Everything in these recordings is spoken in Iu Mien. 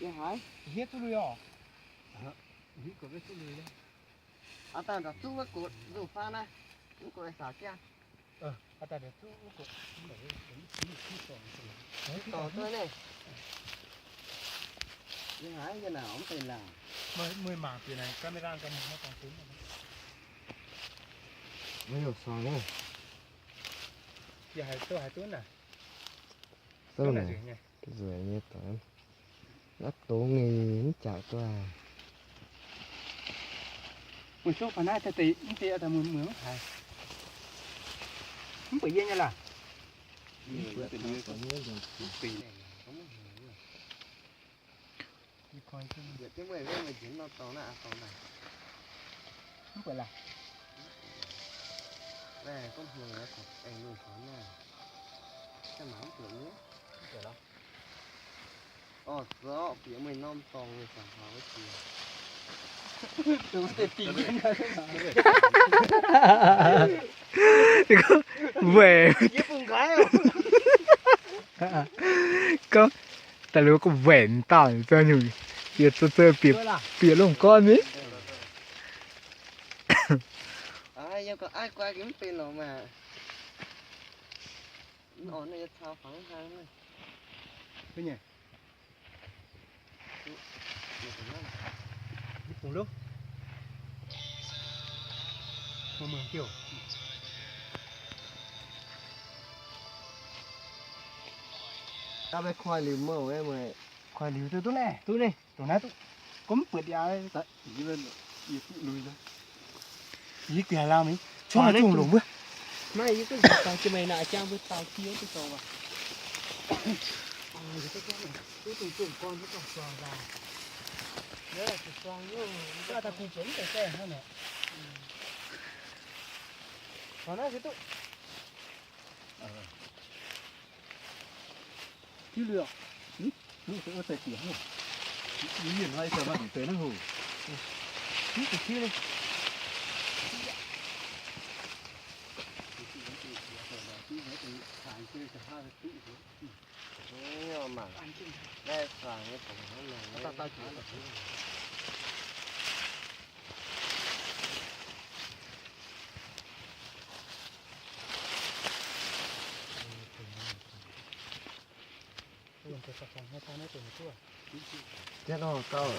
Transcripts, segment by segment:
Yie haiz hietv duqv lui oc. Aav daaih nzauc zuqv wuov gotv nzungh faanv naaiv, wuov gotv saax jienv. Dorngc duqv naaiv. Yie haiz yie naaic mv deix laangc. Meih mangc bieqc naaic camera ganh mv dorngc dunv. Meih heuc suangx wuov. Yie haiz duqv haiz duqv naaic. Duqv naaic nzueic nyei doic. Naaiv dongz nyei mv jaaix duqv. Meih sou baac naaiv deix mv deix daaih mueiz mv haiz. Mv buatc yie nyei laangc. Mv buatc laangc. Orv, zorqv bieqc meih norm dorngx nyei saangx haaix wuov jiex. Weic. Gorngv daaih liuz gorngv weic dauh zau nyungc, yie zau zau bieqc, bieqc lungh gorn mingh. Gaav meih koi liuz mouh, koi liuz duqv, duqv naaiv, duqv naaiv, duqv naaiv, duqv. Gorngv mv buatc yaac, yie duqv lui. Yie gaax lauh mingh, cuotv maaih zungh longc wuov. Naaiv yie duqv daux jiex meih naaic jang mbuo daux jiex duqv zoux aac. Naaiv se duqv. Tiuv lui oc. Mv, mv, mv, mv, mv, mv, mv, mv, mv, mv, mv, mv, Jienv nor gauh,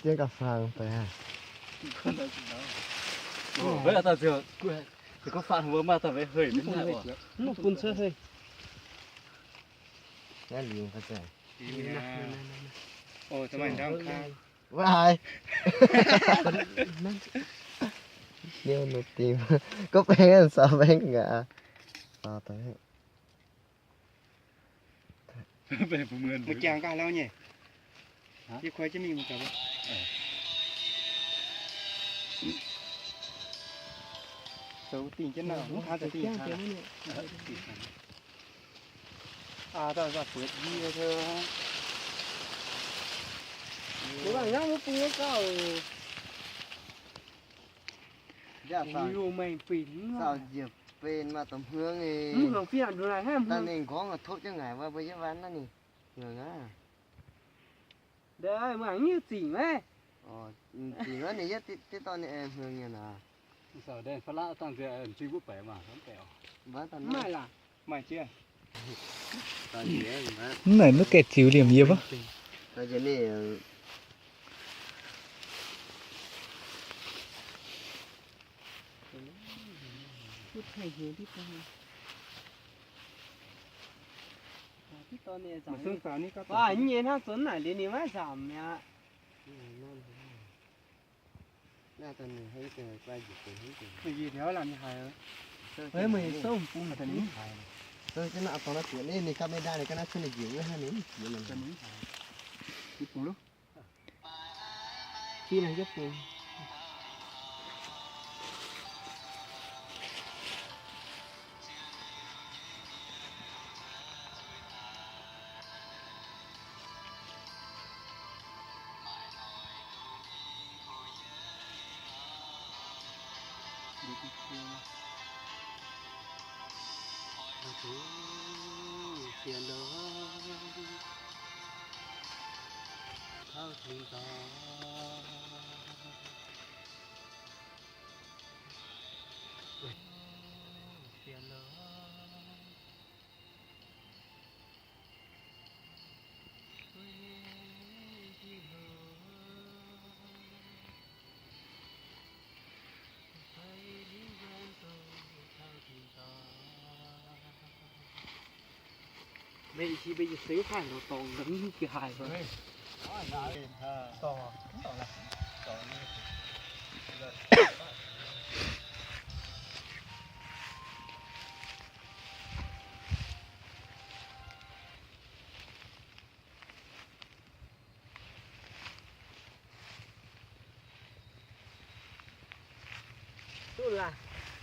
jienv gauh faang deix haic. Naaiv liuz ga'zeic. Wuov haiz. Niu nor dingc. Gorngv baengh saaux baengh aqv. Mbuo jangx gaax lauh nyei. Yie koi jienv mingh mbuo gaax. Zoux dingh jienv nor, mv kangv zoux dingh. Aa, dauh buatc yie. Mbuo mangc hnangv mbuo bung wuov gauh. Sauc njiec benx maaih dongh hmuangv nyei. Daaih ninh nqorngv topv jienv ngaaic wuov mbuo yietv waan naaiv ninh hmuangx aqv. Zingc wuov, ninh yietv diqv dorh ninh hmuangx nyei naaic. Mv naaic mv gaengh ziux liemh yie wuov. Nyei hnangv zunv naaic liuz ninh maiv nzamc mi'aqv. Meih souv bung ninh haiz. Ninh gapv maiv ndaaih ninh ga'naaiv cuotv ninh njiec wuov hnangv ninh mv jiex.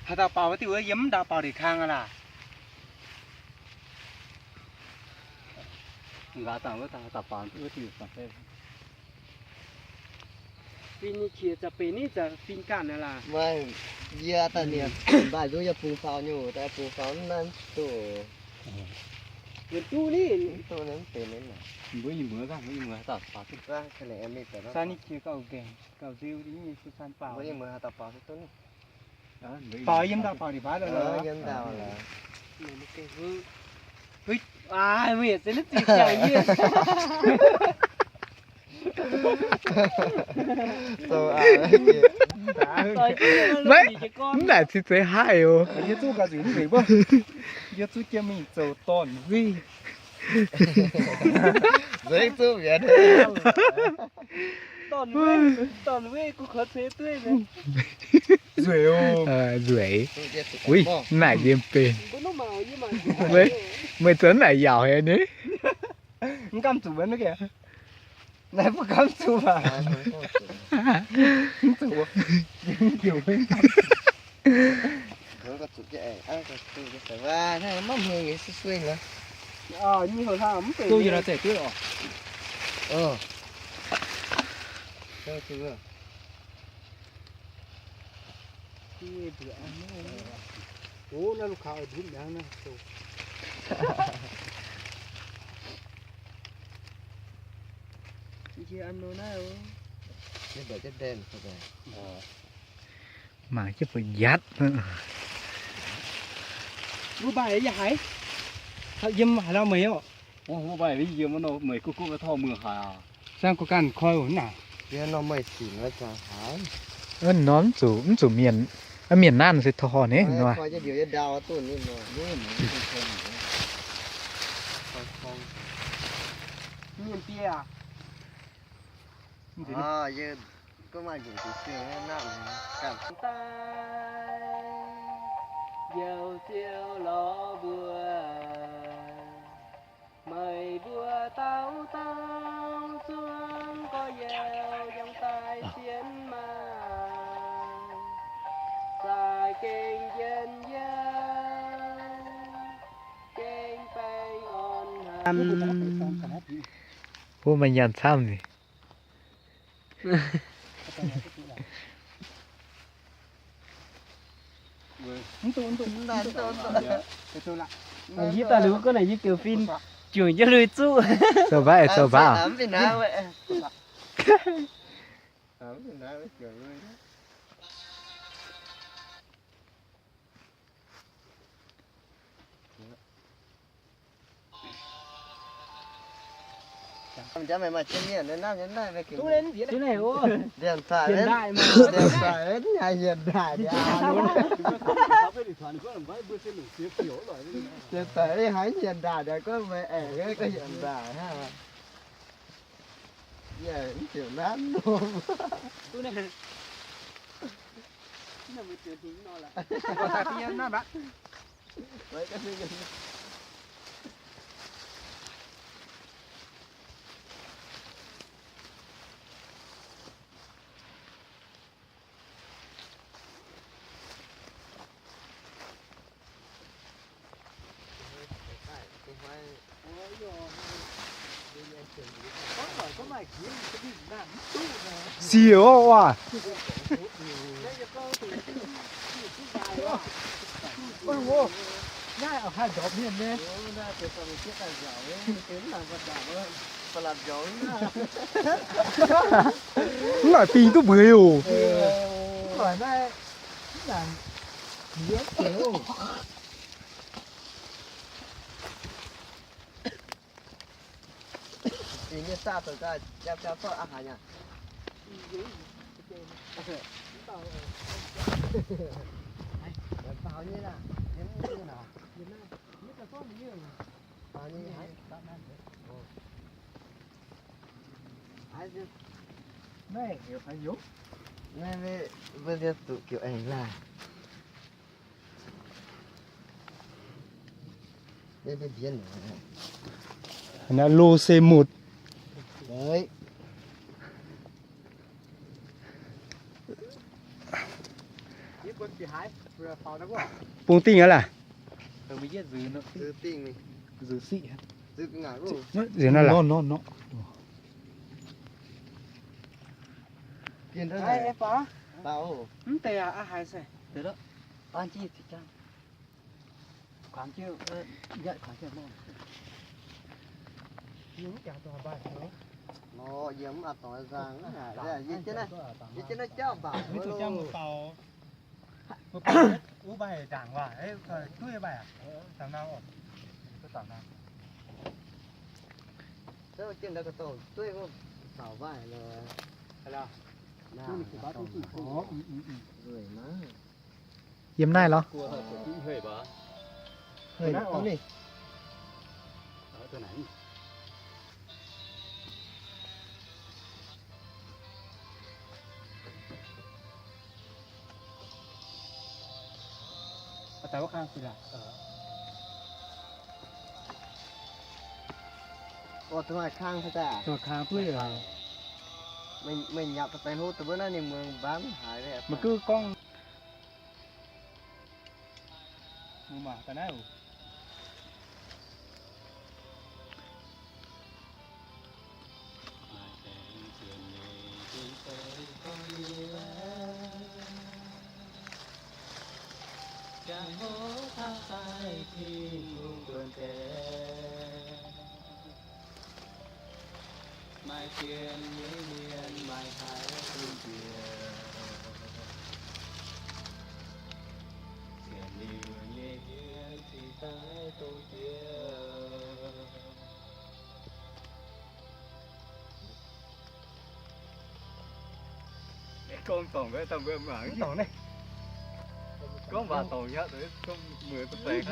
Haaix dauh baaux wuov diuh wuov, yiem mv ndau baaux ndeic kang aqv laac. Nqa'haav dangh wuov, haaix dauh baaux wuov diuh. Fin nyei qiex za'benx ninh za'fin ganh aqv laac. Maaih yie daaih mienh mbaih nduov yie bungx faaux nyungc, daaih bungx faaux mv naaiv duqv. Mienh duqv ninh. Mv duqv ninh mv benx ninh aqv. Mbuo ih muoz ganh, mbuo ih muoz haaix dauh baaux duqv. San ninh qiex gauh gaengh, gauh nziu nyei, san baaux. Mbuo ih muoz haaix dauh baaux duqv duqv ninh. Baaux yiem ndau baaux ndeic baav lorqc. Yiem ndau lorqc. Aa, mienh se naaiv zingh jangx yie. Mv naaic cingx zeiz haih oc. Yie zuqv ga'nzunc mv nzengc wuov. Yie zuqv jienv mingh zoux dorn-weih. Nzengc zuqv mi'aqv. Dorn-weih, dorn-weih, guv kaux ceix dueiv. Nzueic oc. Nzueic. Uix, mv naaic yiem benx. Meih zoux mv naaic yaauc haic ni. Mv gamh zuqc wuov. Naaiv mbuo gamh zuqc aqv. Mv zuqc wuov. Mv gamh zuqc. Mv hmuangx suei suei nor. Duqv yie lorz zeix duqv oc. Mangc jienv mbu'ziex. Wuov mbaih yie haiz, yiem haaix lau meih oc. Wuov mbaih yiem wuov nor meih guv guv maiv torh muoz haic aqv. Sang guv ganh koi naaic. Nor meih sinc wuov zangc haaix. Nor mv zuqc, mv zuqc mienh, mienh nanv se torh nor. Mienh bie aac. Daaih, youh ziouc lorz mbuo, meih mbuo dauh dauh zuangx gorx-youz yangh daaih sienx maah, zaaih gengh njien-youh, gengh baengh orn haic. Wuov maaih nyaanh camv ni. Yie daaih liuz gorngv naaic yie geuc fin juangc jienv lui zuqv. Zoux baav, zoux baav. Ndiangx-zaic, ndiangx-zaic haiz hienx ndaaih ndiangx, ndiangx-zaic haiz hienx ndaaih ndiangx, gorngv meih aengx gorngv hienx ndaaih hnangv. Yie mv ziouc nanv norm. Siec oc, waac. Naaiv haih nzormc mienh nyei. Mv naaic bingx duqv mbueix oc. Naaiv mbuo liên tục kiểu ảnh là. Naaiv lô se mut. Bung dingh aqv laah. Nziex naaiv laah. Mv deix aqv, aa haiz se. Yie mv a'dorngx nzang, yie jienv naaiv jauv mbaauc. Wuov mbaih ndaangc waac, duqv mbaih aqv. Dangx nau, dangx nau. Jienv ndau ga'dongh duqv mbaauc mbaih lo. Nzueic maiv. Yiem naaiv lorqc. Meih nyapc daaih hlo deix wuov naaiv ninh mbuo mbaam haaix. Maiv gouv gorngv. Maaih zien nyei mienh maaih haiz duqv nziex, sienx liuz nyei hmien cingx daaih dongh jiex. Gorngv dorngc, gorngv waac dorngc nyei, gorngv mueiz deix.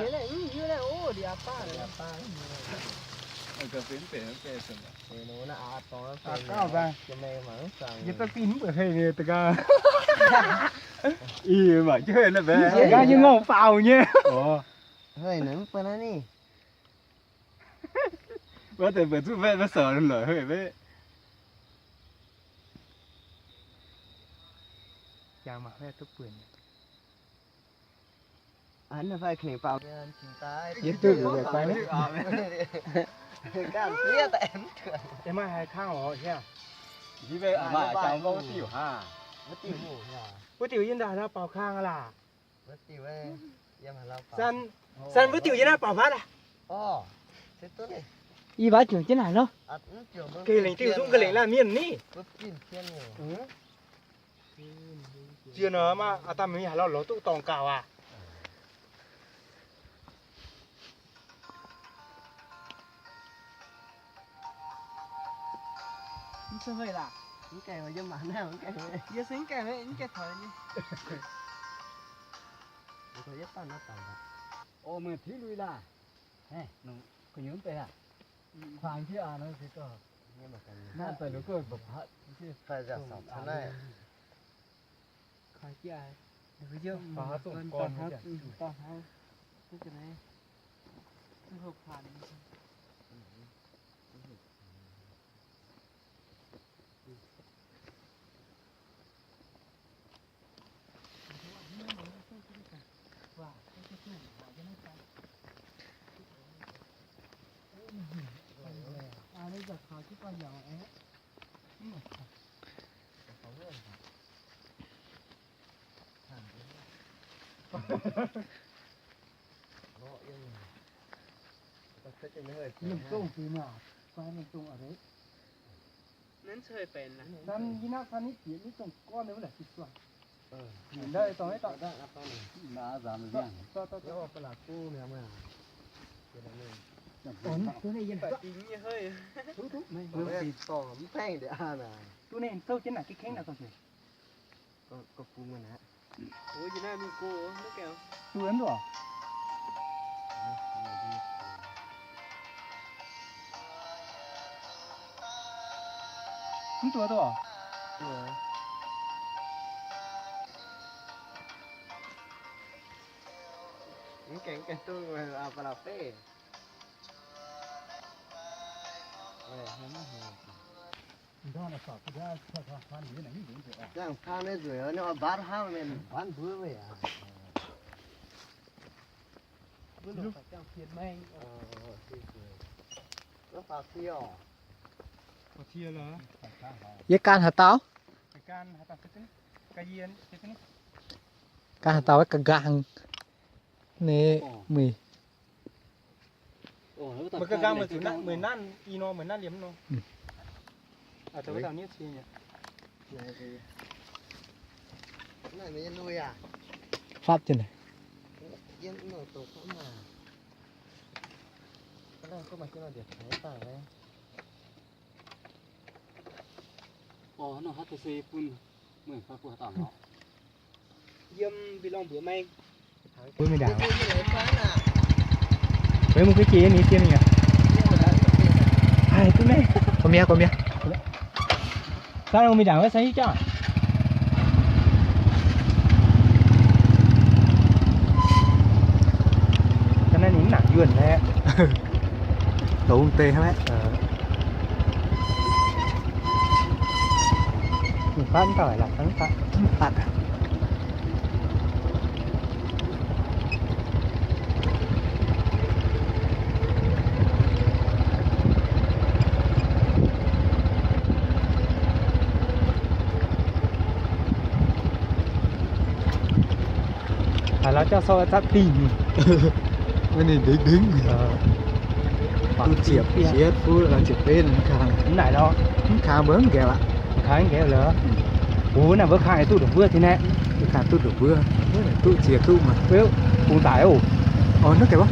Yie za'gengh mv buatc hei nyei da'gauv. Ih, mangc jienv naaiv mbaeqv, nqaang nyei ngorngh faaux nyei. Wuov deix mbuo zuqv mbaeqv maiv sorc lorqc hei mbaeqv. Jangx mangc maiv duqv buonc. Yie duqv liuz mbaeqv. Maaih haaix kang oc hieh? Wuov diuc yie ndaangc nor baaux kang laah. San, san wuov diuc yie naaiv baaux mbatv aqv. Ih mbatv juangc jienv naaic nor. Gengh lengc diuh zungv ga'lengc laanh mienh ni. Zienh nor maah, aa, daaih mingh haaix lauh lorz duqv dorngx gaux aqv. Mv se hei laah. Yie se mv gaengh, mv gaengh taux nyei. Meih tiuv lui laah. Gu'nyuoz mv deix aqv. Kuangx jienv aqv, nor se gorngv, naaiv daaih nor gorngv mba'patv. Mv duqv duqv. Mv gaengh, gaengh duqv, aa, ba'laqc beiv. Jangx paan naaiv nzueic, ninh oix mbatv hnangv mienh mbatv mbuo meih aac. Yie gan haaix dauh? Gan haaix dauh wuov ga'nqaang ni, mui. Meih ga'nqaang meih zuqc, meih nanv i nor, meih nanv liemh nor. Fapv jienv naaic. Yiem mbi lorngh mbuox meih. Mbuo mingh ndaangc. Mbuo mingh guei jiex nyei, mingh jiex mingh aqv. Ai, duqv meih. Gorqv-mienh, gorqv-mienh. Sav mingh ndaangc wuov, sav hiuv jauv. Ga'naaiv ninh mv nangc yuonh haic. Dongh deix hnangv. Mv fatv, mv dauh haic lorqc, mv fatv, mv fatv. Haaix lauh jauv sorqv zatv dingh. Ninh ndengv ndengv. Duqv ziepc, ziepc fuqv, ziepc betv mv kang. Mv naaic nor, mv kang mbuo mv nqaeqv aqv. Mv kang mv nqaeqv lorqc. Ov, naaiv mbuo kang aengx duqv ndongc mbuov tin naeqv. Kang duqv ndongc mbuov. Duqv ziepc duqv mangc. Bungx daic oc. Ov, naaiv gaengh wuov.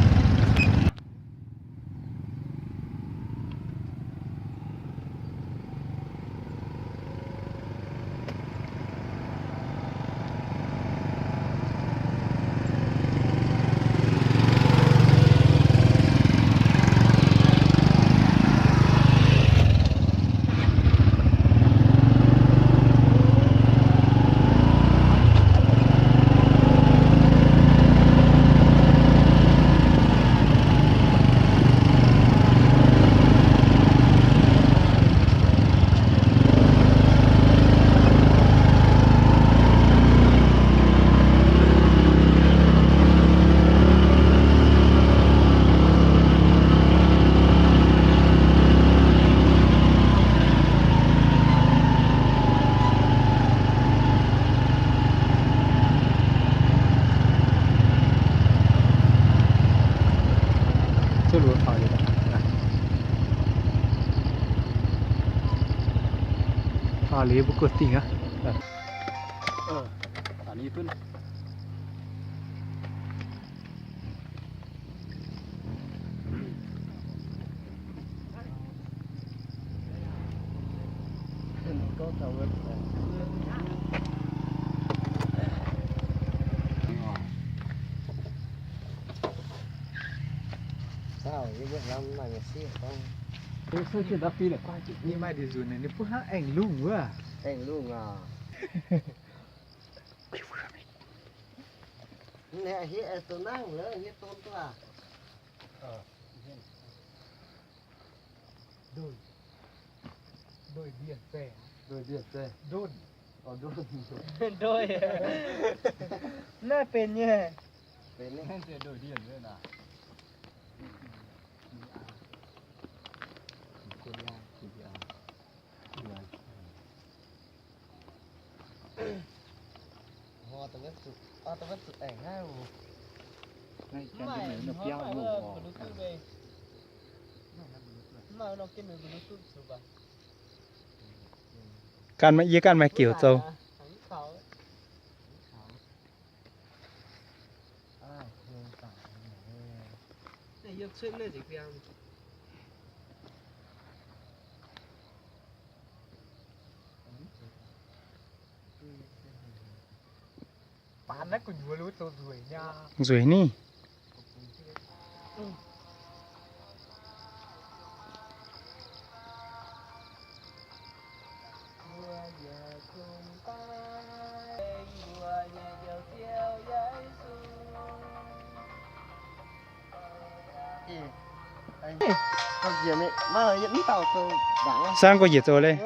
Faaux liuz mbuo guoqv dingh aqv. Ninh maaih deix nzunc ninh mbuo hnangv aengx lungh wuov. Aengx lungh aqv. Naaiv hietv aengx dongh nangv wuov, hietv dongh duqv aqv. Ndoi, ndoi ndienh zaeng. Ndoi ndienh zaeng. Ndonv. Ov, ndonv. Ndoi. Naaiv benx nyei. Benx nyei. Ndoi ndienh zaeng naaic. Ov, da'wuov zuqc, ov, da'wuov zuqc aengx naaiv oc. Ganh maaih yie ganh maaih geuc zoux. Nzueic ni. Sang gorx-njiec zoux leiz.